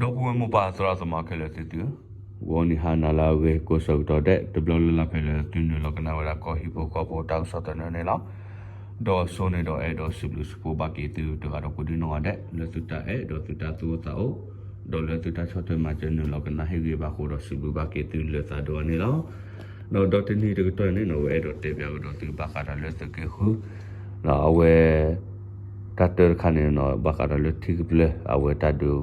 ဒီပုၢ်ဝဲၢ်မိၢ်ပၢ်သရၣ်သမါခဲလၢာ်သ့ၣ်သုဧၢ, ဂီၤနံၤဟါနၤလၢအဂ့ၤ ကိးဆၢကတီၢ်ဒဲး တဘျီလၢ်လၢ်ဖဲလၢသုနုာ်လီၤကနၣ်ဝဲဒၣ်ကီၢ်ဟံၣ်ဖိဃီဖိတၢ်ကစီၣ်သနၢၣ်န့ၣ်လီၤ. ဒီးစိန့ၣ်ဒီးအဲၣ်ဒိးစံးဘျုးစံးဖှိၣ်ဘၣ်က့ၤသုတဂၤဒီးကိးဒံနီၢ်ဂၤဒဲး လၢသုတၢ်အဲၣ်ဒီးသုတၢ်သူၣ်အိၣ်သးအိၣ်, ဒီးလၢသုတၢ်ဆီၣ်ထွဲမၤစၢၤနုာ်လီၤကနၣ်ဟ့ၣ်ဂံၢ်ဘါအဃိဒီးစံးဘျုးဘၣ်က့ၤသုလၢသးဒိၣ်အါန့ၣ်လီၤ. ဒီးဒီတနံၤတကတီၢ်န့ၣ်နီၤ အဝဲအဲၣ်ဒိးတဲပၠးကဒီးသုဘၣ်ဃးဒီးလၢသုးက့ဃု အဝဲ တၢ်တၢတခါန့ၣ်နီၤ ဘၣ်ဃးဒီးလၢထံကပျၢၤ အဝဲတၢ်ဒုး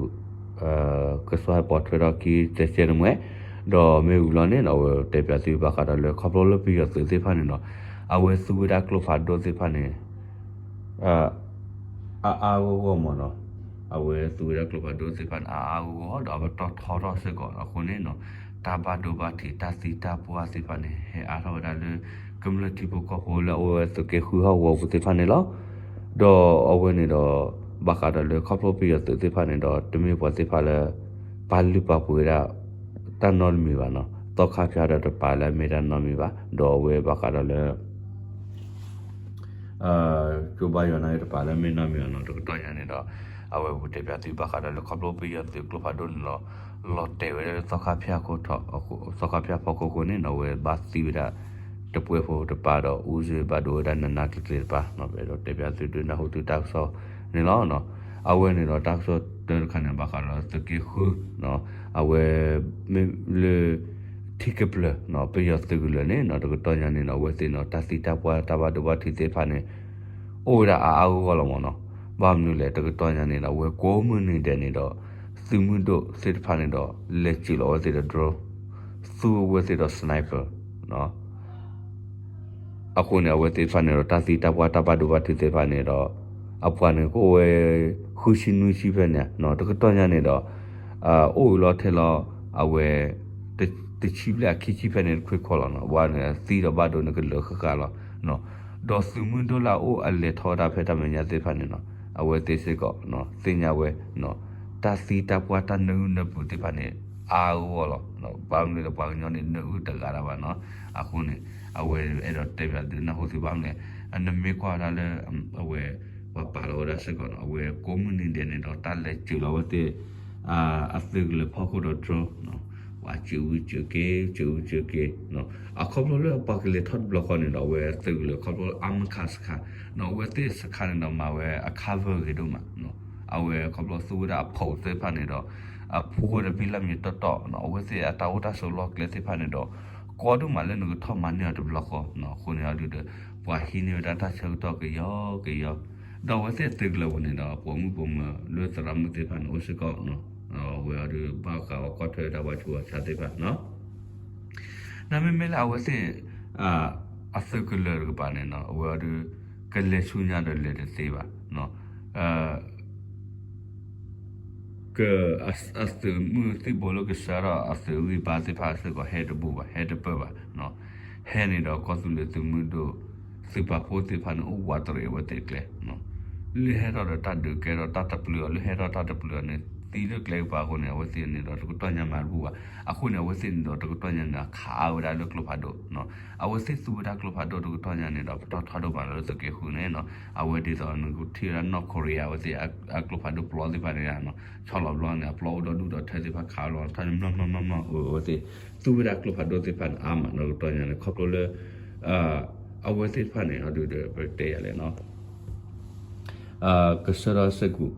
ကစီၣ်ဟဲပိာ်ထွဲထီၣ်ခံသၢစဲးတမှဲ, ဒီးမ့ၢ်ဝံၤလီၤန့ၣ်နီၤ အဝဲတဲပၠးသုဘၣ်ဃးဒီးလၢခီဖျိလၢပယီၤသုးသ့ၣ်တဖၣ်န့ၣ်နီၤ အဝဲသူဝဲဒၣ်ကျိဖးဒိၣ်သ့ၣ်တဖၣ်န့ၣ် အအါအါဂီၢ်ဂီၢ်မ့ၢ်နီၤ, အဝဲသူဝဲဒၣ်ကျိဖးဒိၣ်သ့ၣ်တဖၣ်န့ၣ် အအါအါဂီၢ်ဂီၢ် ဒီးအပတီၢ်ထီထီၣ်စ့ၢ်ကီးအဃိန့ၣ်နီၤ တၢ်ဘၣ်ဒိဘၣ်ထံး တၢ်သံတၢ်ပှၢ်သ့ၣ်တဖၣ်န့ၣ် ဟဲအါထီၣ်ဝဲဒၣ်လၢ ကမျၢၢ်ထံဖိကီၢ်ဖိလၢအအိၣ်ဝဲသုးက့ဃုဟီၣ်ကဝီၤပူၤသ့ၣ်တဖၣ်န့ၣ်လီၤ. ဒီးအဝဲန့ၣ်ဒီး ဘၣ်ဃးဒီးလၢခီဖျိပယီၤသုးသ့ၣ်တဖၣ်န့ၣ်ဒီး တမ့ၢ်ပှၤသ့ၣ်တဖၣ်လၢ ပာ်လုၢ်ပာ်ပှ့ၤဝဲဒၣ် တၢ်နီတမံၤဘၣ်နီၤ, သီခါဖၠါဒီးတပာ်လၢအမ့ၢ်တၢ်နီတမံၤဘၣ်, ဒီးအဝဲဘၣ်ဃးဒီးလၢ ကၠိဘါယွၤန့ၣ်တပာ်လၢအမ့ၢ်နီတမံၤဘၣ်နီၤ, တကတီၢ်ညါန့ၣ်ဒီး အဝဲပတဲပၠးသုဘၣ်ဃးဒီးလၢခီဖျိပယီၤသုးကျိဖးဒိၣ်န့ၣ်လီၤ, လီၤတဲာ်ဝဲလၢသီခါဖၠါခိၣ်ထီၣ်, သီခါဖၠါဖီခိၣ်အဃိန့ၣ်နီၤ အဝဲဘၣ်သံဝဲဒၣ် တပှဲၤဖိတပၤဒီး အူစ့ဘၣ်ဒိဝဲဒၣ်နးနးကျံၤကျံၤတပၤနီၤ, ပအဲၣ်ဒိးတဲပၠးသုဒုးနၢ်ဟူသုတၢ်ကစီၣ်န့ၣ်လီၤ. အဝဲန့ၣ်ဒီးတၢ်ကစီၣ်တၢတခါန့ၣ် ဘၣ်ဃးဒီးသုးက့ဃု အဝဲ မ့ၢ်လၢ ထံကပျၢၤနီၤ ပယီၤသုးကလၢၤန့ၣ်နီၤ တကတီၢ်ညါန့ၣ်နီၤ အဝဲသ့ၣ်နီၤ တၢ်သံတၢ်ပှၢ်တၢ်ဘၣ်ဒိဘၣ်ထံးသ့ၣ်တဖၣ်န့ၣ် အိၣ်ဝဲဒၣ်အါအါဂီၢ်ဂီၢ်လီၤမ့ၢ်နီၤ. ဘၣ်မနုၤလဲၣ် တကတီၢ်ညါန့ၣ်ဒီး အဝဲကိးမုၢ်နံၤဒဲးန့ၣ်ဒီး သုးမုၢ်ဒိၣ်သ့ၣ်တဖၣ်န့ၣ်ဒီး လဲၤစၢၤလီၤအဝဲသ့ၣ်ဒီး drone သူဝဲသ့ၣ်ဒီး sniper အဃိန့ၣ် အဝဲသ့ၣ်တဖၣ်န့ၣ်ဒီး တၢ်သံတၢ်ပှၢ်တၢ်ဘၣ်ဒိဘၣ်ထံးသ့ၣ်တဖၣ်န့ၣ်ဒီး အပှၤန့ၣ်ကအိၣ်ဝဲ ဃုဆံနွံဆံဖဲန့ၣ်နီၤ တကတီၢ်ညါန့ၣ်ဒီး အိၣ်ဝဲလီၤထဲလီၤ အဝဲ တဆံဘျဲၣ်အခံဆံဖဲန့ၣ်တခွ့ခီလီၤနီၤ ဘၣ်န့ၣ် သံဒီးဘၣ်ဒိန့ၣ်ကလၢာ်ဃၣ်ဃၣ်လီၤ. ဒီးသုးမုၢ်ဒိၣ်လၢအအိၣ်အလဲၤထီၣ်ဝဲဒၣ်ဖဲတၢ်မဲာ်ညါသ့ၣ်တဖၣ်န့ၣ်နီၤ အဝဲသ့ၣ်စ့ၢ်ကီး သ့ၣ်ညါဝဲ တၢ်သံတၢ်ပှၢ်တၢ်နၢအုၣ်နၢပူၤသ့ၣ်တဖၣ်န့ၣ် အါဂီၢ်လီၤ. ဘၣ်မနုၤဒီးပှၤကညီန့ၣ် နၢအုၣ်တဂၤဒၣ်ဘၣ်နီၤ. အဃိန့ၣ် အဝဲအဲၣ်ဒိးတဲပၠးဒုးနၢ်ဟူသုဘၣ်မနုၤလဲၣ် နမ့ၢ်ကွၢ်ဝဲဒၣ်လၢ အဝဲ ပှၤပာ်လီၤဝဲဒၣ်စ့ၢ်ကီးနီၤ အဝဲကိးမုၢ်နံၤဒဲးန့ၣ်ဒီး တၢ်လဲၤစၢၤလီၤဝဲသ့ၣ် အသုးကလၢၤဖီခိၣ်ဒီး drone ပှၤစၢၤဝံစၢၤက့ၤ စၢၤဝံစၢၤက့ၤ အခီဖျိလၢပှၤကလဲၤထီၣ်တဘျီဃီန့ၣ်ဒီး အဝဲသုးကလၢၤခီဖျိလၢအါမခါစခါနီၤ အဝဲသ့ၣ်စခါန့ၣ်ဒီးမၤဝဲအ cover ဂ့ၤဒိၣ်မး အဝဲခီဖျိသူဝဲဒၣ်အဖိးသ့ၣ်တဖၣ်န့ၣ်ဒီး အဖိဝဲဒီးဘံၣ်လၢမံၤတီတီနီၤ အဝဲသ့ၣ်အတၢ်အိၣ်တၢ်ဆိးလီၢ်ကျဲသ့ၣ်တဖၣ်န့ၣ်ဒီး ကီဒိၣ်မးလၢနကထီၣ်မၤန့ၢ်အီၤတဘျီဃီနီၤ အဃိန့ၣ်အဒုးဒီး ပှၤဟံးန့ၢ်ဝဲဒၣ်တၢ်ဆၢကတီၢ်ကယီကယီ ဒီးအဝဲသ့ၣ်အသုးကလၢၤပူၤန့ၣ်ဒီး ပိာ်မုၣ်ပိာ်မၢၤလၢသရၣ်မုၣ်သ့ၣ်တဖၣ်န့ၣ်အိၣ်စ့ၢ်ကီးနီၤ အဝဲအဒုးဘၣ်ဃးအီၤကီၢ်ထွဲဝဲဒၣ်ပှၤဆူးပှၤဆါသ့ၣ်တဖၣ်နီၤ နမ့မ့ၢ်လၢအဝဲသ့ၣ် အသုးကလၢၤတကပၤန့ၣ်နီၤ အဝဲအဒုး ကလဲၤဆူညါဒီးလဲၤတသ့ဘၣ် က အသုးမုၢ်သံၣ်ဘိလၢကစၢ်ထီၣ်အသုးဂံၢ်ဘါသ့ၣ်တဖၣ်စ့ၢ်ကီးဟဲတဘူးဘၣ် ဟဲတပၢၢ်ဘၣ် ဟဲန့ၣ်ဒီးကီၢ်သူလ့ၤသုးမုၢ်ဒိၣ် သုးပာ်ဖှိၣ်သ့ၣ်တဖၣ်န့ၣ် အိၣ်ဝးတရံးအဝဲသ့ၣ်ကျဲ လၢဟဲထီၣ်ဒီးတၢ်ဒုးကဲထီၣ်တၢ်တပျုာ်အီၤ လၢဟဲထီၣ်တၢ်တပျုာ်အီၤန့ၣ် သံလၢကျဲကပၤအဃိန့ၣ် အဝဲသ့ၣ်န့ၣ်ဒီးတကတီၢ်ညါမၤတဘူးဘၣ် အဃိန့ၣ် အဝဲသ့ၣ်န့ၣ်ဒီးတကတီၢ်ညါန့ၣ် ခးအါဝဲဒၣ်လၢကျိဖးဒိၣ် အဝဲသ့ၣ်သူဝဲဒၣ်ကျိဖးဒိၣ်တကတီၢ်ညါန့ၣ်ဒီး ပတီၢ်ထီဒိၣ်မးလၢသုးက့ဃုန့ၣ်နီၤ အဝဲဒ်သိးနကထံၣ်ဝဲဒၣ် North Korea အဝဲသ့ၣ်အကျိဖးဒိၣ်ပျီသ့ၣ်တဖၣ်န့ၣ် ဆီလီၤဘျီန့ၣ် အပျီအိၣ်ဒီဒူၣ်ဒီထၢသ့ၣ်တဖၣ်ခးလီၤထီၣ်န့ၣ် မျီမျီမျီမျီ အဝဲသ့ၣ် သူဝဲဒၣ်ကျိဖးဒိၣ်သ့ၣ်တဖၣ်န့ၣ် အါမးနီၤ တကတီၢ်ညါန့ၣ် ခီဖျိလၢ အဝဲသ့ၣ်တဖၣ်န့ၣ် အဒုးဒီးပတဲယၤလဲၣ်နီၤ ကဆှၢထီၣ်စ့ၢ်ကီး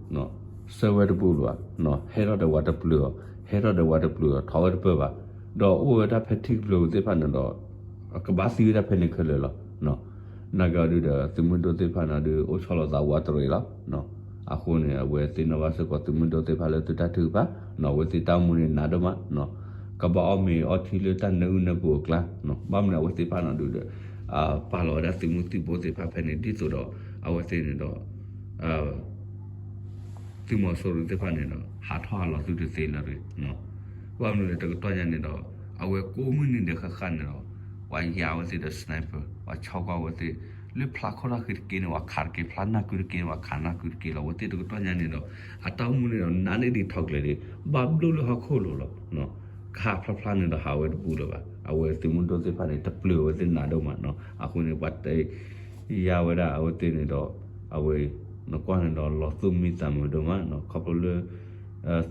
ဆှၢဝဲတဘူးလၢၤဘၣ် ဟဲထီၣ်ဒီးဝဲတပျုာ်အီၤ ဟဲထီၣ်ဒီးဝဲတပျုာ်အီၤ ထီၣ်ဝဲတပၢၢ်ဘၣ် ဒီးအိၣ်ဝဲဒၣ်ဖဲထံကပျၢၤပူၤသ့ၣ်တဖၣ်န့ၣ်ဒီး ကဘၣ်သံဝဲဒၣ်ဖဲန့ၣ်ခဲလၢာ်လီၤ နာ်က့အီၤဒုးဒီး သုးမုၢ်ဒိၣ်သ့ၣ်တဖၣ်န့ၣ်ဒီး အိၣ်ဆီလီၤသးဝးတရံးလီၤ အဃိန့ၣ် အဝဲသ့ၣ်နီၣ်ဘၣ်စ့ၢ်ကီးသုးမုၢ်ဒိၣ်သ့ၣ်တဖၣ်လၢသုတၢ်ထုကဖၣ် အဝဲသ့ၣ်တၢ်အိၣ်မူန့ၣ်နးဒိၣ်မး ကဘၣ်အီၣ်မ့ၤအီထံလၢတၢ်နၢအုၣ်နၢပူၤအကျါ ဘၣ်မနုၤအဝဲသ့ၣ်တဖၣ်န့ၣ်ဒုးဒီး ပာ်လီၤဝဲဒၣ်သုးမုၢ်သံၣ်ဘိသ့ၣ်တဖၣ်ဖဲန့ၣ် ဒ်သိးဒီး အဝဲသ့ၣ်န့ၣ်ဒီး သုးမီၤစိရိၤသ့ၣ်တဖၣ်န့ၣ်ဒီး ဟးထီၣ်ဟးလီၤသုတသ့လၢၤတဂ့ၤ ဘၣ်မနုၤလဲၣ် တကတီၢ်ညါန့ၣ်ဒီး အဝဲကိးမုၢ်နံၤဒဲးဃၣ်ဃၣ်န့ၣ်ဒီး ပှၤယါဝဲသ့ၣ်ဒီး sniper ပှၤဆီကွၢ်ဝဲသ့ၣ် လၢဖျါခိၣ်ထီၣ်ဃံတက့ၢ်န့ၣ် ပှၤခးတက့ၢ် ဖျါနၢ်ကုတက့ၢ်န့ၣ် ပှၤခးနၢ်ကုတက့ၢ်လီၤ အဝဲသ့ၣ်တကတီၢ်ညါန့ၣ်ဒီး အတၢ်အိၣ်မူန့ၣ်ဒီး နးန့ၢ်ဒံးထီၣ်ကျဲၤဒံး ဘၣ်ဘျိၣ်လၢဟီၣ်ခိၣ်လိၤလီၤ ခးဖျါဖျါန့ၣ်ဒီးဟးဝဲတဘူးလၢၤဘၣ် အဝဲသုးမုၢ်ဒိၣ်သ့ၣ်တဖၣ်န့ၣ် တပျုာ်အဝဲသ့ၣ်နးဒိၣ်မးနီၤ အဃိန့ၣ် ပှၤတဲ ယါဝဲဒၣ်အဝဲသ့ၣ်န့ၣ်ဒီး အဝဲ နကွၢ်န့ၣ်ဒီးလီၤသူၣ်မံသးမုာ်ဒိၣ်မးနီၤ ခီဖျိလၢ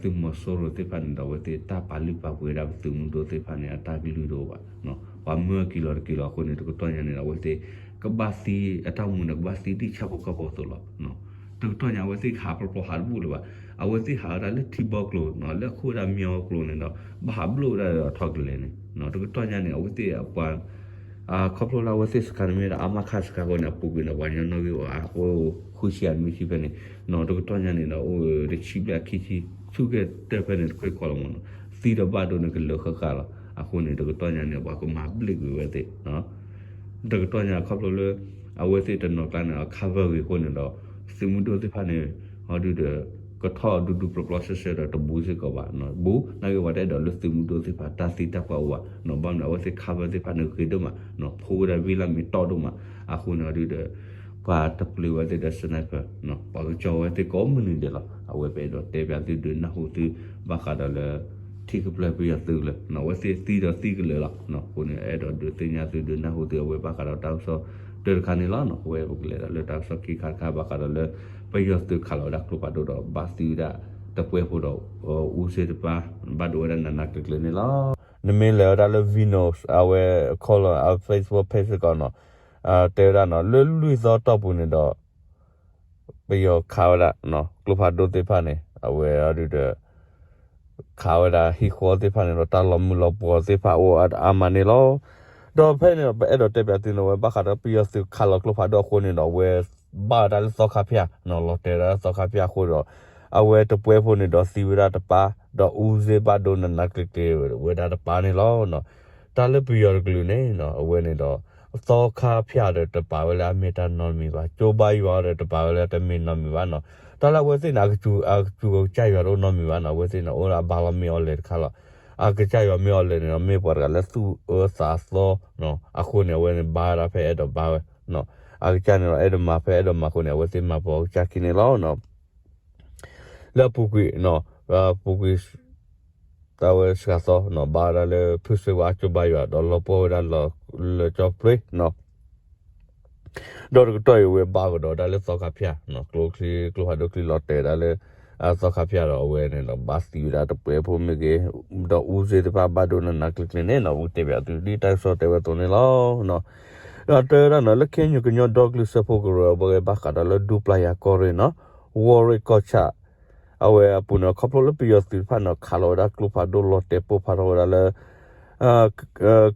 သုးမီၤစိရိၤသ့ၣ်တဖၣ်န့ၣ်ဒီး အဝဲသ့ၣ်တၢ်ပာ်လုၢ်ပာ်ပှ့ၤဒၣ်ပသုးမုၢ်ဒိၣ်သ့ၣ်တဖၣ်န့ၣ် အတၢ်ကလုၢ်တအိၣ်ဘၣ်. ပှၤမၢက့ၤလီၤတက့ၤလီၤအဃိန့ၣ် တကတီၢ်ညါန့ၣ်ဒီး အဝဲသ့ၣ် ကဘၣ်သံ အတၢ်မူန့ၣ် ကဘၣ်သံဒ်ဆၣ်ဖိကီၢ်ဖိအသိးလီၤ. တကတီၢ်ညါအဝဲသ့ၣ်ဟးဖျိဖျိဟးတဘူၣ်လၢၤဘၣ်. အဝဲသ့ၣ်ဟးဝဲဒၣ်လၢထံဘီကျိၤ လၢအခိၣ်ဝဲဒၣ်မၠီကျိၤန့ၣ်ဒီး ဘၣ်ဟးဘျိၣ်ဝဲဒၣ်ဒီးထီၣ်ကလဲာ်န့ၣ် တကတီၢ်ညါန့ၣ် အဝဲသ့ၣ်ပှၤ ခီဖျိလၢအဝဲသ့ၣ်စခါန့ၣ်မ့ၢ်ဒၣ် အါမးခး စခါအဃိန့ၣ် အပူၤကွံာ်န့ၣ် ပှၤကညီနီၣ်ဂံၢ်အိၣ်အါ အိၣ်ဃုဆံယဲၢ်မံဆံဖဲန့ၣ် တကတီၢ်ညါန့ၣ်ဒီး အိၣ်တဆံဘျဲၣ်ခံဆံ ဆူကတၢၢ်ဖဲန့ၣ်တခွဲးကီးလီၤမ့ၢ်နီၤ သံဒီးဘၣ်ဒိန့ၣ်ကလၢာ်ဃၣ်ဃၣ်လီၤ. အဃိန့ၣ် တကတီၢ်ညါန့ၣ် ပှၤကမၤဘျ့ၣ်ကွံာ်ဝဲသ့ၣ် တကတီၢ်ညါခီဖျိလၢ အဝဲသ့ၣ်တနီၤကျါန့ၣ် cover ဂ့ၤအဃိန့ၣ်ဒီး သုးမုၢ်ဒိၣ်သ့ၣ်တဖၣ်န့ၣ် အီၤဒုဒီး ကထီၣ်ဒူဒူပျီပျီဆှဲဆှဲဒီးတဘူးစ့ၢ်ကီးဘၣ်. ဘူးနာ်က့ ပှၤတအဲၣ်ဒိးလၢသုးမုၢ်ဒိၣ်သ့ၣ်တဖၣ်တၢ်သံတၢ်ပှၢ်အိၣ်ဘၣ်. ဘၣ်မနုၤအဝဲသ့ၣ် cover သ့ၣ်တဖၣ်န့ၣ်ဂ့ၤဒိၣ်မး ဖိဝဲဒၣ်ဝံၤလၢမ့ၢ်တီၢ်ဒိၣ်မး အဃိန့ၣ်အီၤဒုဒီး ပှၤတပျုာ်ဝဲသ့ၣ်ဒီး sniper ပှၤကစီၤဝဲသ့ၣ်ကိးမုၢ်နံၤဒဲးလီၤ. အဝဲပအဲၣ်ဒိးတဲပၠးသုဒုးနၢ်ဟူသု ဘၣ်ဃးဒီးလၢ ထံကပျၢၢ်ပယီၤသုးကလၢၤ အဝဲသ့ၣ်သံဒီးသံကလၢာ်လီၤ. အဃိန့ၣ် အဲၣ်ဒိးဒုးသ့ၣ်ညါသုဒုးနၢ်ဟူသုအဝဲဘၣ်ဃးဒီးတၢ်ကစီၣ်တၢတခါန့ၣ်လီၤ. အဝဲပကလဲၤဒီးလၢတၢ်ကစီၣ်ခံခါတခါဘၣ်ဃးဒီးလၢ ပယီၤသုးခးလီၤဝဲဒၣ်ကျိဖးဒိၣ်ဒီးဘၣ်သံဝဲဒၣ်တပှဲၤဖိဒီး အူစ့တပၢ် ဘၣ်ဒိဝဲဒၣ်နးနးကျံၤကျံၤန့ၣ်လီၤ. နမ့ၢ်လဲၤဝဲဒၣ်လၢ Venus အဝဲ ခီလီၤ အ Facebook page စ့ၢ်ကီးနီၤ တဲဝဲဒၣ်နီၤ လၢလွံၢ်သီတီၢ်ပူၤန့ၣ်ဒီး ပယီၤခးဝဲဒၣ် ကျိဖးဒိၣ်သ့ၣ်တဖၣ်န့ၣ် အဝဲအီၤဒုဒီး ခးဝဲဒၣ်ဟံၣ်ဃီသ့ၣ်တဖၣ်န့ၣ်ဒီး တၢ်လီၤမုၢ်လီၤပှီၤသ့ၣ်တဖၣ်အိၣ်အါမးန့ၣ်လီၤ. ဒီးဖဲန့ၣ်ဒီး ပအဲၣ်ဒိးတဲပၠးသုန့ၣ် အဝဲဘၣ်ဃးဒီးပယီၤသုးခးလီၤကျိဖးဒိၣ်အဃိန့ၣ်ဒီး အဝဲဘၣ်ဝဲဒၣ်လၢသီခါဖၠၣ် လီၤတဲာ်ဝဲဒၣ်လၢသီခါဖၠၣ်အဃိဒီး အဝဲတပှဲၤဖိန့ၣ်ဒီးသံဝဲဒၣ်တပၢ် ဒီးအူစ့ဘၣ်ဒိနးနးကျံၤကျံၤဝဲဒၣ်တပၢ်န့ၣ်လီၤ. တၢ်လၢပယီၤတကလုာ်န့ၣ် အဝဲန့ၣ်ဒီး သီခါဖၠၣ်ဒီးတပာ်ဝဲလၢအမ့ၢ်တၢ်နီတမံၤဘၣ်, ကၠိဘါယွၤဒီးတပာ်ဝဲလၢတမ့ၢ်နီတမံၤဘၣ်နီၤ. တၢ်လၢအဝဲသ့ၣ်န့ၣ် အကစၢ်ယွၤတအိၣ်နီတမံၤဘၣ်နီၤ. အဝဲသ့ၣ်န့ၣ် အိၣ်လၢအဘါလီၤမ့ၢ်အီၤလဲၣ်တခါလီၤ. အကစၢ်ယွၤမ့ၢ်အီၤလဲၣ်န့ၣ်ဒီး မ့ၢ်ပှၤတဂၤလၢသူၣ်အၢသးသီ အဃိန့ၣ် အဝဲန့ၣ်ဘါဝဲဒၣ်ဖဲအဲၣ်ဒိးဘါဝဲ အကစၢ်န့ၣ်ဒီး အဲၣ်ဒိးမၤဖဲအဲၣ်ဒိးမၤအဃိန့ၣ် အဝဲသ့ၣ်မၤပိာ်အကစၢ်ခံန့ၣ်လီၤ. လၢအပူၤကွံာ် ပူၤကွံာ် တၢ်ဝဲစှၤသီ ဘါဝဲဒၣ်လၢဖုစ့ဝါအကၠိဘါယွၤ ဒီးလီၤပှီၢ်ဝဲဒၣ်လၢကၠီပျ့နီၤ. ဒီးတကတီၢ်အံၤ အဝဲဘါကဒီးဒၣ်လၢသီခါဖၠၣ် ကျိချံကျိဖးဒိၣ်ချံလီၤတဲာ်ဒၣ်လၢ သီခါဖၠၣ်ဒီး အဝဲန့ၣ်ဒီး ဘါသံဝဲဒၣ်တပှဲၤဖိမ့ၢ်ဂ့ၤ ဒီးအူစ့တဖၣ်ဘၣ်ဒိနးနးကျံၤကျံၤန့ၣ်နီၤ ပကတဲပၠးသုဒ်တၢ်ကစီၣ်တဲဝဲအသိးန့ၣ်လီၤ. ဒီးတဲဝဲဒၣ်နီၤ လၢ KNU ကညီဒီကလုာ်စၢဖှိၣ်ကရၢ အဝဲဘၣ်ဃးဒီးလၢဒူပျၢ်ယၤကီၢ်ရ့ၣ်နီၤ ဝီၤရ့ၣ်ကီၢ်ဆၣ် အဝဲအပူၤန့ၣ် ခီဖျိလၢပယီၤသုးတဖၣ်န့ၣ် ခးလီၤဝဲဒၣ်ကျိဖးဒိၣ်လီၤတဲာ်ပိၢ်ဖးထီၣ်ဝဲဒၣ်လၢ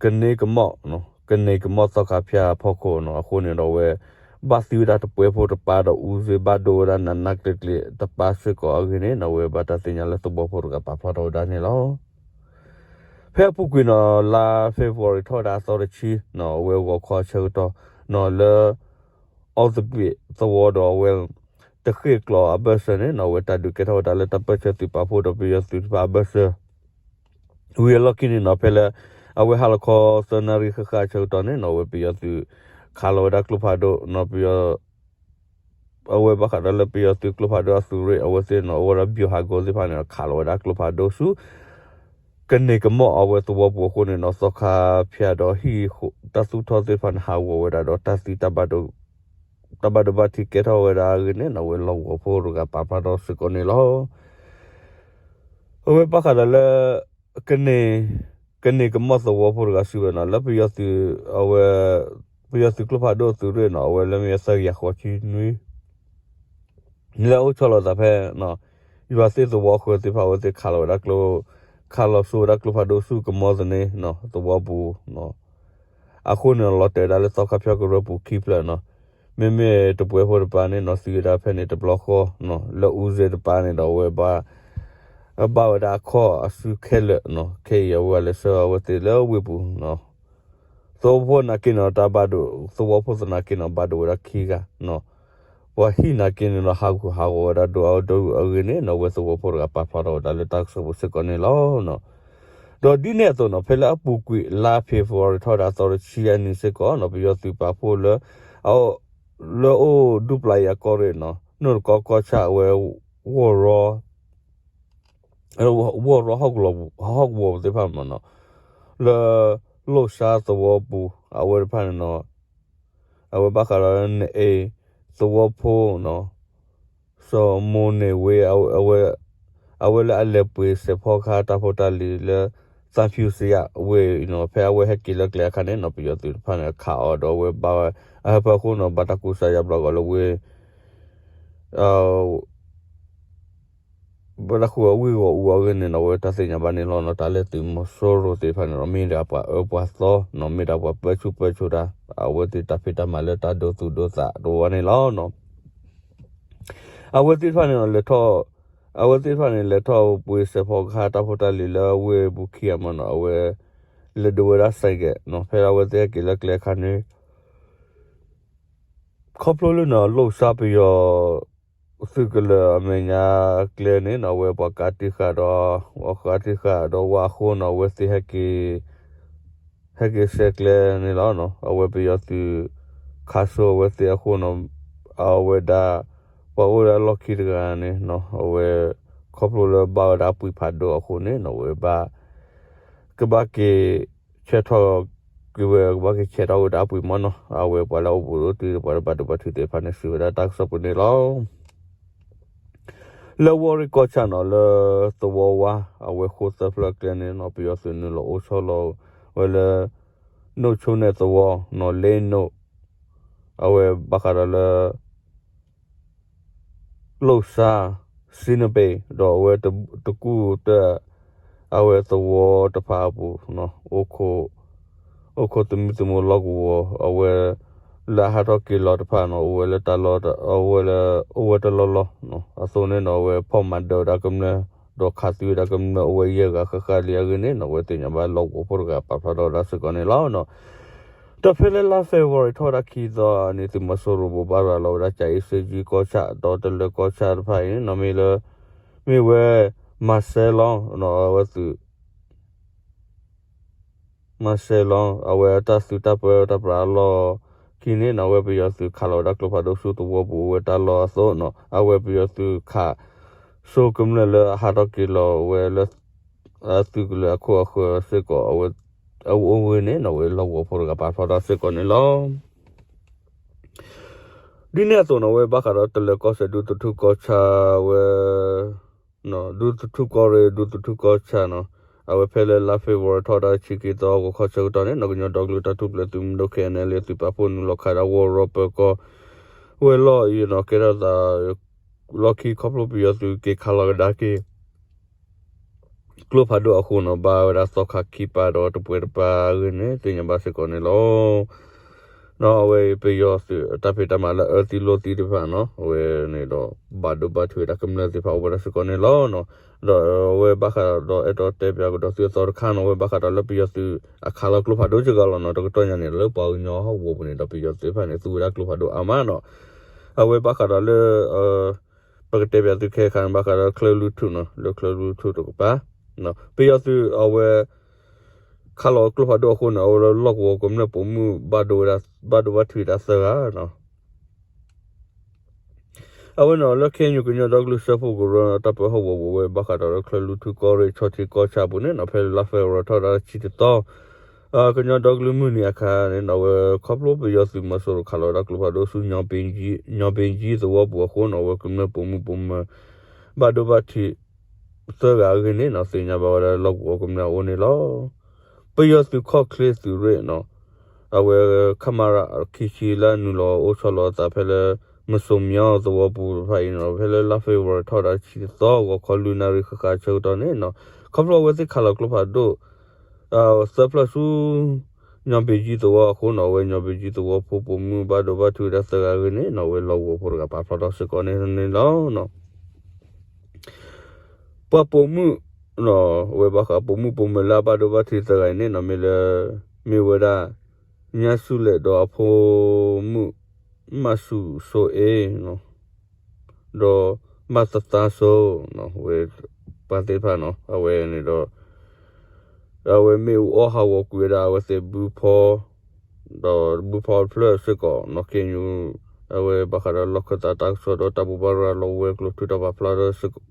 ကန့ၢ်ကမီၣ် ကန့ၢ်ကမီၣ်သီခါဖၠၣ်အဖီခိၣ်နီၤ အဃိန့ၣ်ဒီးအဝဲ ဘၣ်သံဝဲဒၣ်တပှဲၤဖိတပၢ်ဒီးအူစ့ဘၣ်ဒိဝဲဒၣ်နးနးကျံၤကျံၤတပၢ်စ့ၢ်ကီးအဂ့ၢ်န့ၣ်နီၤ အဝဲဘၣ်တၢ်သ့ၣ်ညါလၢသဝီဖိတဂၤပာ်ဖျါထီၣ်ဝဲဒၣ်န့ၣ်လီၤ. ဖဲအပူၤကွံာ်နီၤ လါ February ထီၣ်ဝဲဒၣ်အသီတဆံနီၤ အဝဲဂီၤခီဆၢကတီၢ်နီၤ လၢ အီသဘ့ၣ်သဝီဒီးအဝဲ တဃ့ၢ်ကျီၤအဘၢၣ်စၢၤန့ၣ်နီၤ အဝဲတၢ်ဒုးကဲထီၣ်ဝဲဒၣ်လၢတၢ်ပၢၢ်ဆၢသုးပာ်ဖှိၣ်ဒီးပယီၤသုးတဖၣ်အဘၢၣ်စၢၤ ဝံၤအလီၢ်ခံန့ၣ်နီၤ ဖဲလၢ အဝဲဟါလီၤခီသၢနၣ်ရံၣ်ဃၣ်ဃၣ်အဆၢကတီၢ်န့ၣ်နီၤ အဝဲပယီၤသုးခးလီၤဝဲဒၣ်ကျိဖးဒိၣ်နီၤ ပယီၤ အဝဲဘၣ်ဃးဒီးလၢပယီၤသုးကျိဖးဒိၣ်အသုးရ့ၣ် အဝဲသ့ၣ်နီၤ အဝဲဒၣ်ဘျီဟးဂီၤသ့ၣ်တဖၣ်န့ၣ် ခးလီၤဝဲဒၣ်ကျိဖးဒိၣ်ဆူ ကန့ၢ်ကမီၣ်အဝဲသဝီပူၤအဃိန့ၣ်နီၤ သီခါဖၠၣ်ဒီးဟံၣ်တၢ်သူၣ်ထီၣ်သ့ၣ်တဖၣ်န့ၣ် ဟးဂီၤဝဲဒၣ်ဒီးတၢ်သံ တၢ်ဘၣ်ဒိဘၣ်ထံးကဲထီၣ်ဝဲဒၣ်အဂ့ၢ်န့ၣ်နီၤ အဝဲလီၢ်ကဝီၤဖိတဂၤပာ်ဖျါထီၣ်စ့ၢ်ကီးန့ၣ်လီၤ. အဝဲဘၣ်ဃးဒီးလၢ ကန့ၢ် ကန့ၢ်ကမီၣ်သဝီဖိတဂၤစံးဝဲနီၤ လၢပယီၤသုး အဝဲ ပယီၤသုးကျိဖးဒိၣ်အသုးရ့ၣ်နီၤ အဝဲလၢမ့ၢ်သၢကယၤဃိးဆံနွံ လၢအအိၣ်ဆီလီၤသးဖဲ ယွၤသ့ၣ်သဝီဃၢၤသ့ၣ်တဖၣ်အဝဲသ့ၣ်ခးလီၤဝဲဒၣ်ကျိ ခးလီၤစိဝဲဒၣ်ကျိဖးဒိၣ်ဆူကမီၣ်သန့ သဝီပူၤ အဃိန့ၣ်လီၤတဲာ်ဝဲဒၣ်လၢသီခါဖၠၣ်ကရၢပူၤခံဖျၢၣ်နီၤ မ့မ့ၢ်တပှဲၤဖိတပၢ်န့ၣ်နီၤ သံဝဲဒၣ်ဖဲန့ၣ်တဘျီဃီ လၢအူစ့တပၢ်န့ၣ်ဒီးအဝဲဘၣ် ဘၣ်ဝဲဒၣ်အခီၣ်အစုခဲလၢာ်နီၤ ခဲအံၤအဝဲလဲၤဆှၢအဝဲသ့ၣ်လၢဝ့ၢ်ပူၤ သဝီဖိနာ်က့န့ၣ်ဒီးတၢ်ဘၣ်ဒိ သဝီဖိသနာ်က့န့ၣ်ဒီးဘၣ်ဒိဝဲဒၣ်ခံဂၤနီၤ ပှၤဟံၣ်နာ်က့န့ၣ်ဒီးဟးဂူာ်ဟးဂီၤဝဲဒၣ်ဒိၣ်အါဒိၣ်အဂ့ၢ်န့ၣ်နီၤ အဝဲသဝီဖိတဂၤပာ်ဖျါထီၣ်ဝဲဒၣ်လၢတၢ်ကစီၣ်ပူၤစ့ၢ်ကီးန့ၣ်လီၤ. ဒီးဒ်န့ၣ်အသိးနီၤ ဖဲလၢအပူၤကွံာ်လါ February ထီၣ်ဝဲဒၣ်အသီတဆံအနံၤစ့ၢ်ကီးနီၤ ပယီၤသုးပာ်ဖှိၣ်လၢ လၢအိၣ်ဒူပျၢ်ယၤကီၢ်ရ့ၣ်နီၤ နိၣ်တကီကီၢ်ဆၣ်အဝဲ ဝီၢ်ရီ ဝီၢ်ရီဟီၣ်ကဝီၤပူၤသ့ၣ်တဖၣ်မ့ၢ်နီၤ လၢ လိၣ်ဆါသဝီပူၤ အဝဲတဖၣ်န့ၣ်နီၤ အဝဲဘၣ်ဃးဒီးနအ့ သဝီဖိနီၤ စီၤမိၢ်န့ၢ်ဝ့ အဝဲ အဝဲလၢအလဲၤပှ့ၤစဲးဖီကဟၣ်တၢ်ဖိတၢ်လံၤလၢ သၣ်ဖၠူစယၣ်ဝ့ၢ်နီၤ ဖဲအဝဲဟဲက့ၤလၢကျဲအခါန့ၣ်နီၤ ပယီၤသုးတဖၣ်န့ၣ် ခးအီၤဒီးအဝဲဘၣ်ဝဲ အဟၢဖၢအဃိနီၤ ဘၣ်တၢ်ကူစါယါဘျီကီးလၢဝ့ၢ် ဘၣ်တၢ်ဃုအီၤဝ့ၢ်ဂီၤအူအီၤအဂ့ၢ်န့ၣ်နီၤ အဝဲတၢ်သ့ၣ်ညါဘၣ်န့ၣ်လီၤနီၤ တၢ်လၢသုးမီၤစိရိၤသ့ၣ်တဖၣ်န့ၣ်ဒီး မ့ၢ်ဒၣ်ပှၤအၢပှၤသီနီၤ မ့ၢ်ဒၣ်ပှၤပၢဆူၣ်ပၢစိးတၢ် အဝဲသ့ၣ်တၢ်ဖံးတၢ်မၤလၢတၢ်ဒိသူၣ်ဒိသးတဝီန့ၣ်လီၤနီၤ အဝဲသ့ၣ်တဖၣ်န့ၣ်ဒီးလဲၤထီၣ် အဝဲသ့ၣ်တဖၣ်န့ၣ် လဲၤထီၣ်ပှ့ၤစဲးဖီကဟၣ်တၢ်ဖိတၢ်လံၤလၢဝ့ၢ်ပူၤခံဂၤမးနီၤ အဝဲ လဲၤဒိးဝဲဒၣ်စဲးကဲးနီၤ ဖဲလၢအဝဲသ့ၣ်ဟဲက့ၤလၢကျဲအခါန့ၣ် ခီဖျိလၢနီၤ လိၣ်စါပယီၤ သုးကလၢၤအမဲာ်ညါကျဲန့ၣ်နီၤ အဝဲပှၤကးတံာ်ဃာ်ဒီး ပှၤကးတံာ်ဃာ်ဒီးဝဲအဃိနီၤ အဝဲသ့ၣ်ဟဲက့ၤ ဟဲက့ၤဆဲးကျဲန့ၣ်လီၤ. အဝဲပယီၤသုး ခးစိအဝဲသ့ၣ်အဃိနီၤ အဝဲဒၣ် ပှၤအိၣ်လၢအလီၢ်ခံတဂၤန့ၣ်နီၤ အဝဲ ခီဖျိလၢဘၣ်ဝဲဒၣ်အပှ့ၤဖးဒိၣ်အဃိန့ၣ်နီၤ အဝဲဘၣ် ကဘၣ်က့ၤ ဆဲးထီၣ်က့ၤဝဲ ကဘၣ်က့ၤဆဲးထီၣ်ဝဲဒၣ်အပှ့ၤမးနီၤ အဝဲပှၤလၢအအိၣ်ဘူးဒိၣ်တုၤပှၤတဘၣ်ဒိဘၣ်ထံးသ့ၣ်တဖၣ်န့ၣ် စံးဝဲဒၣ်တၢ်ကစီၣ်ပူၤန့ၣ်လီၤ. လၢဝီၢ်ရ့ၣ်ကီၢ်ဆၣ်နီၤ လၢသဝီဝါ အဝဲဃိသၢဖျၢၣ်အကျဲန့ၣ်နီၤ ပယီၤသုးနုာ်လီၤအိၣ်ဆီလီၤဝဲလၢ နိၣ်ဆိနဲၣ်သဝီနီၤ လ့နိၣ် အဝဲဘၣ်ဃးဒီးလၢ လိၣ်စါ စံနပ့ၤ ဒီးအဝဲတကူၣ်တၢၢ် အဝဲသဝီတဖၣ်အပူၤ အိၣ်ခိးသမံသမိးလီၢ်ကဝီၤ အဝဲ လၢအဟးထီၣ်က့ၤလီၤတဖၣ်နီၤ အိၣ်ဝဲလၢတၢ်လီၢ် အဝဲလၢ အိၣ်ဝဲတလီၢ်လီၢ် အသိးန့ၣ်နီၤ အဝဲဖီၣ်မၤဒၢးဝဲဒၣ်ကမျၢၢ် ဒီးခးသံဝဲဒၣ်ကမျၢၢ်အိၣ်ဝဲယဲၢ်ဂၤဃၣ်ဃၣ်လံအဂ့ၢ်န့ၣ်နီၤ အဝဲသ့ၣ်ညါဘၣ်လီၢ်ကဝီၤဖိတဂၤပာ်ဖျါထီၣ်ဝဲဒၣ်စ့ၢ်ကီးန့ၣ်လီၤ. ဒီးဖဲလၢလါ February ထီၣ်ဝဲဒၣ်ခံသီန့ၣ် သုးမီၤစိရိၤဘိးဘၣ်ရၤလီၤဝဲဒၣ် ကၠၤအ့စ့ကၠံကီၢ်ဆၣ် ဒီးတလၢၤကီၢ်ဆၣ်တဖၣ်အံၤန့ၣ်နီၤ မ့ၢ်လၢ မ့ၢ်ဝဲ မၤစဲလီၤ အဝဲသုး မၤစဲလီၤ အဝဲတၢ်သုးတၢ်ပၢတၢ်ပြးအလီၢ်ခံန့ၣ်နီၤ အဝဲပယီၤသုးခးလီၤဝဲဒၣ်ကျိဖးဒိၣ်ဆူသဝီပူၤဝဲတၢ်လီၢ်အသိးနီၤ အဝဲပယီၤသုးခး စိကမျၢၢ်လၢအဟးထီၣ်က့ၤလီၤဝဲလၢ သုးကလၢၤအခိၣ်အဃၢၤစ့ၢ်ကီး အဝဲအိၣ်ဝဲန့ၣ်နီၤ အဝဲလီၢ်ကဝီၤဖိတဂၤပာ်ဖျါထီၣ်စ့ၢ်ကီးန့ၣ်လီၤ. ဒ်န့ၣ်အသိးနီၤ အဝဲဘၣ်ဃးဒီးတလၢၤကီၢ်စဲၣ် ဒူသထူကီၢ်ဆၣ်ဝဲ ဒူသထူကီၢ်ရ့ၣ် ဒူသထူကီၢ်ဆၣ်နီၤ အဝဲဖဲလၢလါ February ထီၣ်ဝဲဒၣ်ဆံခံသီ ဂီၤခီဆၢကတီၢ်န့ၣ်နီၤ ကညီဒီကလုာ်တၢ်ထူၣ်ဖျဲးသုးမုၢ်ဒိၣ် ခ့ၣ်အဲၣ်အဲၣ်လ့ၣ် သုးပာ်ဖှိၣ်နုာ်လီၤခးဒၣ်ဝီၤရီပၢၤကီၢ် ဝဲၤလီၢ်အံၤနီၤ ကဲထီၣ်သး လီၢ်ခံခီဖျိပယီၤသုးက့ၤခးလီၤကဒါက့ၤ ကျိဖးဒိၣ်အဃိနီၤ ဘၣ်ဝဲဒၣ်သီခါခံပၤဒီးတပှဲၤတပၤအဂ့ၢ်န့ၣ် သ့ၣ်ညါဘၣ်စ့ၢ်ကီးန့ၣ်လီၤ. ဒီးအဝဲပယီၤသုးတၢ်ဖံးတၢ်မၤလၢအအၢသံလိာ်သံတဖၣ်နီၤ အဝဲန့ၣ်ဒီး ဘၣ်ဒိဘၣ်ထံးဝဲဒၣ်ကမျၢၢ်သ့ၣ်တဖၣ်အိၣ်ဝဲဒၣ်စ့ၢ်ကီးန့ၣ်လီၤ. ဒီးအဝဲဘၣ်ဃးဒီးအဲၣ်ဒိးတဲပၠးကဒီးသုအသီတခါနီၤ အဝဲဘၣ်ဃးဒီးလၢပယီၤသုးအခးလီၤကျိဖးဒိၣ်စ့ၢ်ကီးလီၤနီၤ တကတီၢ်ညါန့ၣ် လၢပှၤကညီဟီၣ်ကဝီၤပူၤန့ၣ်ဒီး ပယီၤသုးတဖၣ်န့ၣ် သူဝဲဒၣ်ကျိဖးဒိၣ်အါမးနီၤ အဝဲဘၣ်ဃးဒီးလၢ ပကတဲပၠးသုခဲခါန့ၣ် ဘၣ်ဃးဒီးချၢၣ်လွံၢ်ထူၣ်နီၤ လၢချၢၣ်လွံၢ်ထူၣ်တကပၤ ပယီၤသုးအဝဲ ခးလီၤကျိဖးဒိၣ်အဃိန့ၣ် အဝဲလၢလီၢ်ကဝီၤကမျၢၢ်ပိာ်မုၣ်ဘၣ်ဒိဝဲဒၣ် ဘၣ်ဒိဘၣ်ထံးဒၣ်သၢဂၤနီၤ အဝဲန့ၣ်လၢ ခ့ၣ်အဲၣ်ယူၣ် ကညီဒီကလုာ်စၢဖှိၣ်ကရၢ တၢ်ပၢဟီၣ်ကဝီၤပူၤဝဲ ဘၣ်ဃးဒီးလၢချၢၣ်လွံၢ်ထူၣ်ကီၢ်ရ့ၣ် ဆီထံကီၢ်ဆၣ်အပူၤန့ၣ်နီၤ ဖဲလါ February ထီၣ်ဝဲဒၣ်ဆံတသီ ကညီဒီကလုာ်မုၢ်နံၤအခါန့ၣ်နီၤ အဝဲခီဖျိပယီၤသုးမီၤစိရိၤခးလီၤဝဲဒၣ်ကျိဖးဒိၣ်ဆူ ညီဘ့ကၠံသဝီပူၤအဃိနီၤ အဝဲကမျၢၢ်ပိာ်မုၣ်ပိာ်မၢၤ ဘၣ်ဒိဘၣ်ထံး သၢဂၤအဂ့ၢ်န့ၣ်နီၤ သ့ၣ်ညါဘၣ်ဝဲဒၣ်လၢလီၢ်ကဝီၤကမျၢၢ်အအိၣ်န့ၣ်လီၤ. ပယီၤသုးခီၣ်ချ့သုးရ့ၣ်နီၤ အဝဲ ခမရ ခံဆံ လၢအနုာ်လီၤအိၣ်ဆီလီၤအသးဖဲလၢ မစိၤမညီသဝီပူၤတဖၣ်အံၤနီၤ ဖဲလၢလါ February ထီၣ်ဝဲဒၣ်ဆံတသီ ဂီၤခီလွံၢ်နၣ်ရံၣ်ဃၣ်ဃၣ်ဆၢကတီၢ်န့ၣ်နီၤ ခီဖျိအဝဲသ့ၣ်ခးလီၤကျိဖးဒိၣ် သၢဖျၢၣ်ဆူ ညီဘ့ကၠံသဝီအဃိနီၤ အဝဲညီဘ့ကၠံသဝီဖိပိာ်မုၣ်ဘၣ်ဒိဘၣ်ထံးဝဲဒၣ်သၢဂၤအဂ့ၢ်န့ၣ်နီၤ အဝဲလီၢ်ကဝီၤဖိတဂၤပာ်ဖျါထီၣ်စ့ၢ်ကီးန့ၣ်လီၤ. ပှၤပိာ်မုၣ် အဝဲဘၣ်ဃးပိာ်မုၣ်ပိာ်မၢၤလၢအဘၣ်ဒိဘၣ်ထံးသၢဂၤအံၤန့ၣ်နီၤ မ့ၢ်လၢ မ့ၢ်ဝဲဒၣ် ညါဆူလဲၣ်ဒီးအဖိမုၣ် မၤဆူၣ်စိအ့ ဒီး မၤသသါစိ ဝဲပှၤသ့ၣ်တဖၣ်နီၤ အဝဲန့ၣ်ဒီး အဝဲမ့ၣ်အူအီၣ်ဟးဂီၤကွံာ်ဝဲဒၣ်အဝဲသ့ၣ်ဘုဖီ ဒီးဘုဖီတဖျၢၣ်စ့ၢ်ကီးနီၤ ခ့ၣ်အဲၣ်ယူၣ် အဝဲဘၣ်ဃးဒီးလီၢ်ခၢၣ်သးတၢ်ကစီၣ်ဒီးတၢ်ဘိးဘၣ်ရၤလီၤဝဲကျိချံတၢ်ပာ်ဖျါဒီး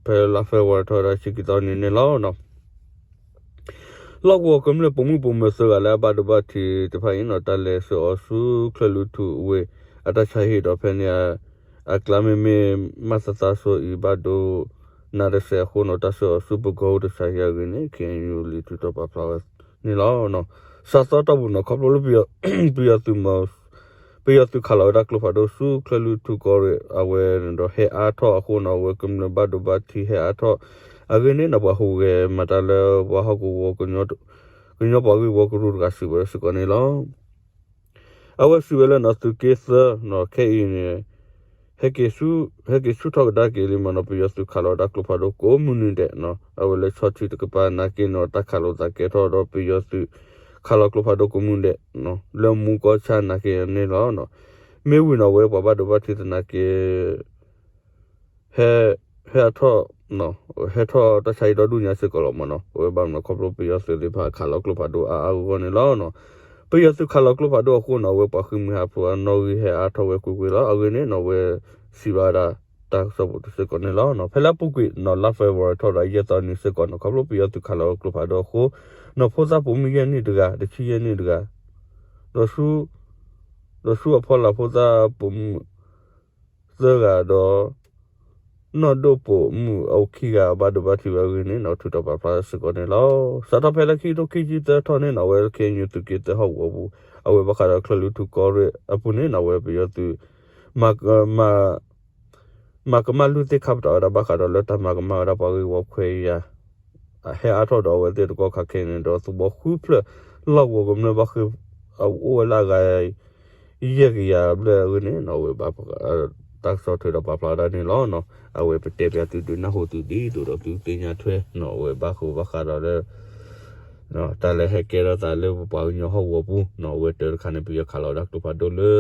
ဖဲလါ February ထီၣ်ဝဲဒၣ်ဆံခံသီနံၤန့ၣ်လီၤ. လီၢ်ကဝီၤကမျၢၢ်ပိာ်မုၣ်ပိာ်မၢၤသၢဂၤလၢအဘၣ်ဒိဘၣ်ထံးတဖၣ်အံၤနီၤ တၢ်လဲၤဆှၢအီၤဆူချၢၣ်လွံၢ်ထူၣ်ဝ့ၢ်အတၢ်ဆါဟံၣ်ဒီးဖဲန့ၣ် အကျါမ့မ့ၢ် မၤသသါစိအံၤဘၣ်ဒိ နးတစဲးအဃိန့ၣ် တၢ်ဆှၢအီၤဆူပကီၢ်အိၣ်တဆံယဲၢ်အဂ့ၢ်န့ၣ် ခ့ၣ်အဲၣ်ယူၣ်လံ ထုးထီၣ်ပာ်ဖျါဝဲန့ၣ်လီၤ. စးသီတီၢ်ပူၤန့ၣ် ခီဖျိလၢ ပယီၤသုးမီၤ ပယီၤသုးခးလီၤဝဲဒၣ်ကျိဖးဒိၣ်ဆူချၢၣ်လွံၢ်ထူၣ်ကီၢ်ရ့ၣ် အဝဲန့ၣ်ဒီးဟဲအါထီၣ်အဃိန့ၣ် အဝဲကမျၢၢ်ဘၣ်ဒိဘၣ်ထံးဟဲအါထီၣ်အဂ့ၢ်န့ၣ် ပှၤဟူးဂဲၤမၤတၢ်လၢပှၤဟီၣ်ကဝီၤ ကညီပှၤဂ့ၢ်ဝီကရူၢ်တဂၤစံးဝဲစ့ၢ်ကီးန့ၣ်လီၤ. အဝဲစံးဝဲလၢန့ၣ် သုးက့သၢန့ၣ် ခဲအံၤန့ၣ် ဟဲက့ၤဆူၣ်ထီၣ်ကဒါက့ၤလံမ့ၢ်န့ၣ် ပယီၤသုးခးလီၤဝဲဒၣ်ကျိဖးဒိၣ်ကိးမုၢ်နံၤဒဲးန့ၣ် အဝဲလၢဆီထံတကပၤနာ်က့န့ၣ် တၢ်ခးလိာ်သးကဲထီၣ်ဒီးပယီၤသုးခးလီၤကျိဖးဒိၣ်ကိးမုၢ်နံၤဒဲးန့ၣ် လၢမူကီၢ်ဆၣ်နာ်က့န့ၣ်လီၤ. မ့ၢ်ဝံၤန့ၣ် အဝဲပှၤဘၣ်ဒိဘၣ်ထံးသနာ်က့ ဟဲ ဟဲအါထီၣ် ဟဲထီၣ်တၢ်ဆါဟံၣ်ဒီဒူၣ်ညါစ့ၢ်ကီးလီၤမ့ၢ်န့ၣ် အဝဲဘၣ်မနုၤခီဖျိပယီၤသုးသ့ၣ်တဖၣ်ခးလီၤကျိဖးဒိၣ်အါအါဂီၢ်ဂီၢ်န့ၣ်လီၤ. ပယီၤသုးခးလီၤကျိဖးဒိၣ်အဃိန့ၣ် အဝဲပှၤဃ့ၢ်မှံဟးဖျိးအနီၣ်ဂံၢ်ဟဲအါထီၣ်ဝဲကွ့ၢ်ကွ့ၢ်လီၤ. အဂ့ၢ်န့ၣ်န့ၣ် အဝဲစံးဘၣ်ဝဲဒၣ်တၢ်ကစီၣ်ပူၤတစ့ၢ်ကီးန့ၣ်လီၤ. ဖဲလၢအပူၤကွံာ်န့ၣ် လါ February ထီၣ်ဒီးယဲၢ်သီနံၤစ့ၢ်ကီးန့ၣ် ခီဖျိပယီၤသုးခးလီၤကျိဖးဒိၣ်အဃိန့ၣ် ဖိသၣ်ပိာ်မုၣ်ယဲၢ်နံၣ်တဂၤ တဆံယဲၢ်နံၣ်တဂၤ ဒီးဆူ ဒီးဆူအဖီလာ်ဖိသၣ်ပိာ်မုၣ် သၢဂၤဒီး နီၢ်ဒိၣ်ပိာ်မုၣ်အခံဂၤဘၣ်ဒိဘၣ်ထံးဝဲအဂ့ၢ်န့ၣ် ထုးထီၣ်ပာ်ဖျါစ့ၢ်ကီးန့ၣ်လီၤ. စးထီၣ်ဖဲလၢခံကထိခံဆံသၢထီၣ်န့ၣ် အဝဲ ခ့ၣ်အဲၣ်ယူၣ် သုးက့သၢဟီၣ်ကဝီၤပူၤ အဝဲဘၣ်ဃးဒီးချၢၣ်လွံၢ်ထူၣ်ကီၢ်ရ့ၣ်အပူၤန့ၣ် အဝဲပယီၤသုး မၤ မၤကမၣ်လွံၢ်သ့ၣ်ခါပတာ်ဝဲဒၣ် ဘၣ်ဃးဒီးလၢတၢ်မၤကမၣ်ဝဲဒၣ်ပှၤဂ့ၢ်ဝီခွဲးယာ် ဟဲအါထီၣ်ဒီးအဝဲသ့ၣ်တကီၢ်ခါခဲအံၤန့ၣ်ဒီး သဝီဃုဖျၢၣ်လီၢ်ကဝီၤကမျၢၢ်ဘၣ်ဃ့ၢ် အိၣ်ဝဲလၢအဂၤ ယဲၢ်ကယၤဘျဲၣ်အဂ့ၢ်န့ၣ် အဝဲဘၣ်တၢ်ကစီၣ်ထုးဒီးပာ်ဖျါဝဲဒၣ်န့ၣ်လီၤ. အဝဲပတဲပၠးသုဒုးနၢ်ဟူသုဒ်သိးဒီးသုသ့ၣ်ညါထွဲန့ၣ် အဝဲဘၣ်ဃးဘၣ်ဃးဒီးလၢ တၢ်လၢဟဲကဲထီၣ်သးလၢပပှၤကညီဟီၣ်ကဝီၤပူၤန့ၣ် အဝဲတၢ်တခါန့ၣ် ပယီၤခးလီၤဝဲဒၣ်ကျိဖးဒိၣ်လၢ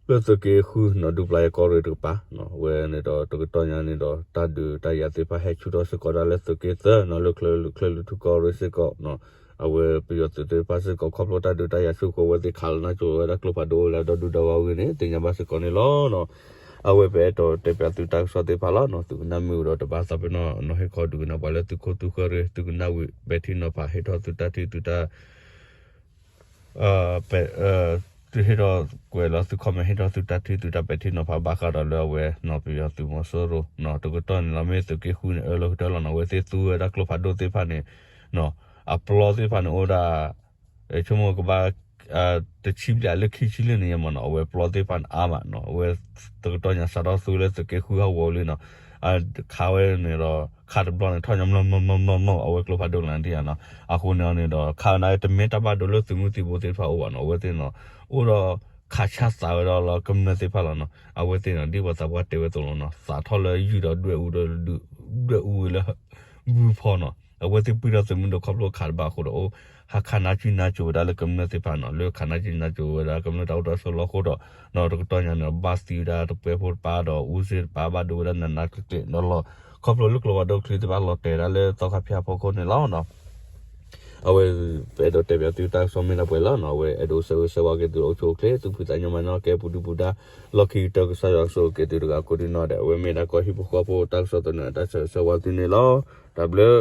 လၢသုးက့ဃုန့ၣ် ဒူပျၤယဲၢ်ကီၢ်ရ့ၣ်တကပၤန့ၣ် အဝဲန့ၣ်ဒီးတကတီၢ်ညါန့ၣ်ဒီး တၢ်ဒုးတၢ်ယၤသ့ၣ်တဖၣ်ဟဲဆူၣ်ထီၣ်စ့ၢ်ကီးဒၣ်လၢသုးက့သၢန့ၣ် လၢချၢၣ်လွံၢ်ထူၣ်ကီၢ်ရ့ၣ်စ့ၢ်ကီးန့ၣ် အဝဲပယီၤသုးသ့ၣ်တဖၣ်စ့ၢ်ကီး ခီဖျိတၢ်ဒုးတၢ်ယၤဆူၣ်ဃိဝဲသ့ၣ်ခးလီၤနါစိၤဝဲဒၣ်ကျိဖးဒိၣ်အိၣ်လၢအဒီဒူၣ်ဒီဂီၢ်အဂ့ၢ်န့ၣ် သ့ၣ်ညါဘၣ်စ့ၢ်ကီးန့ၣ်လီၤ. အဝဲပအဲၣ်ဒိးတဲပၠးသုတၢ်ကစီၣ်သ့ၣ်တဖၣ်လီၤ. သုကနၣ်မ့ၢ်အိၣ်ဒီးတဘၣ်သးပ့ၤနီၣ် ဟ့ၣ်ခီဒုးကနၣ်ပှၤလၢသုခိၣ်သုဃၢၤရ့ၣ် သုကနၣ်ဝံၤ ပဲာ်ထံနီၤဖး ဟ့ၣ်ထီၣ်သုတၢ်ထံၣ်သုတၢ် သုဟ့ၣ်ထီၣ်ကွဲးလီၤသု comment ဟ့ၣ်ထီၣ်သုတၢ်ထံၣ်သုတၢ်ပဲာ်ထံနီၤဖးဘၣ်ဃးဒီးလၢအဝဲန့ၣ် ပယီၤသုးမီၤစိရိၤန့ၣ် တကတီၢ်န့ၣ်လီၤ. မ့ၢ်သုးက့ဃုန့ၣ် အၢၣ်လီၤကတၢၢ်လီၤန့ၣ် အဝဲသ့ၣ်သူဝဲဒၣ်ကျိဖးဒိၣ်သ့ၣ်တဖၣ်န့ၣ် အပျီသ့ၣ်တဖၣ်န့ၣ်အိၣ်ဒၣ် ဆိကမိၣ်ကဘၣ် တဆံဘျဲၣ်လၢခံဆံလၢန့ၣ်ယဲမ့ၢ်န့ၣ် အဝဲပျီသ့ၣ်တဖၣ်န့ၣ်အါမးန့ၣ် အဝဲတကတီၢ်ညါစးထီၣ်သူလၢသုးက့ဃုဟီၣ်ကဝီၤလံန့ၣ် ခးဝဲန့ၣ်ဒီး ခးတဘျီန့ၣ် ထီၣ်ညီမျီမျီမျီမျီ အဝဲကျိဖးဒိၣ်လၢနထံၣ်ဧါန့ၣ် အဃိန့ၣ်န့ၣ်ဒီး ခးဝဲန့ၣ်တမ့ၢ်တၢ်ဘၣ်ဒိလၢသုးမုၢ်သံၣ်ဘိသ့ၣ်တဖၣ်အိၣ်ဘၣ်န့ၣ် အဝဲသ့ၣ်န့ၣ် အိၣ်ဒီးခးဆါသးဝဲဒၣ်လၢကမျၢၢ်သ့ၣ်တဖၣ်လီၤန့ၣ် အဝဲသ့ၣ်န့ၣ် ဒ်ပှၤသးပှၢ်တဲဝဲအသိးလီၤန့ၣ် သးထီၣ်လၢယုၢ်ဒီးဒွဲၣ်အူဒီး ဒွဲၣ်အူဝဲလၢ ဘုဖီန့ၣ် အဝဲသ့ၣ်ပှံၢ်ထီၣ်သုးမုၢ်ဒိၣ်ခီဖျိခးတဘၣ်အဃိဒီး အိၣ်ဟးခးနါစုနါစိၤဝဲဒၣ်လၢကမျၢၢ်သ့ၣ်တဖၣ်န့ၣ် လၢခးနါစုနါစိၤဝဲဒၣ်ကမျၢၢ်တၢ်အိၣ်တၢ်ဆိးလီၢ်အဃိဒီး တကတီၢ်ညါန့ၣ် ဘၣ်သံဝဲဒၣ်တပှဲၤဖိတပၤဒီး အူစ့တပၤဘၣ်ဒိဝဲဒၣ်နးနးကျ့ကျ့ဒီးလီၤ ခီဖျိလၢကျိဖးဒိၣ်ချံတဖၣ်လီၤတဲာ်ဒၣ်လၢသီခါဖၠၣ်ဖီခိၣ်န့ၣ်လီၤ. အဝဲ ပအဲၣ်ဒိးတဲပၠးသုတၢ်ကစီၣ်မ့ၢ်ဒၣ်ပှဲၤလီၤန့ၣ် အဝဲအဲၣ်ဒိးဆၢဂ့ၤဆၢဝါက့ၤသုအိၣ်ဆူၣ်အိၣ်ချ့ သုဖှံသးညီမၤနီၢ်ကဲပူၤဒုၣ်ပူၤဒါ လီၢ်ခံကတၢၢ်ကစၢ်ယွၤကဆိၣ်ဂ့ၤက့ၤသုတဂၤကိးဒံနီၢ်ဒဲး အဝဲမ့ၢ်ဒၣ်ကီၢ်ဟံၣ်ဖိဃီဖိတၢ်ကစီၣ်သနၢၣ်တၢ်ဆၢဂ့ၤဆၢဝါသုန့ၣ်လီၤ. တၢ်ဘျုး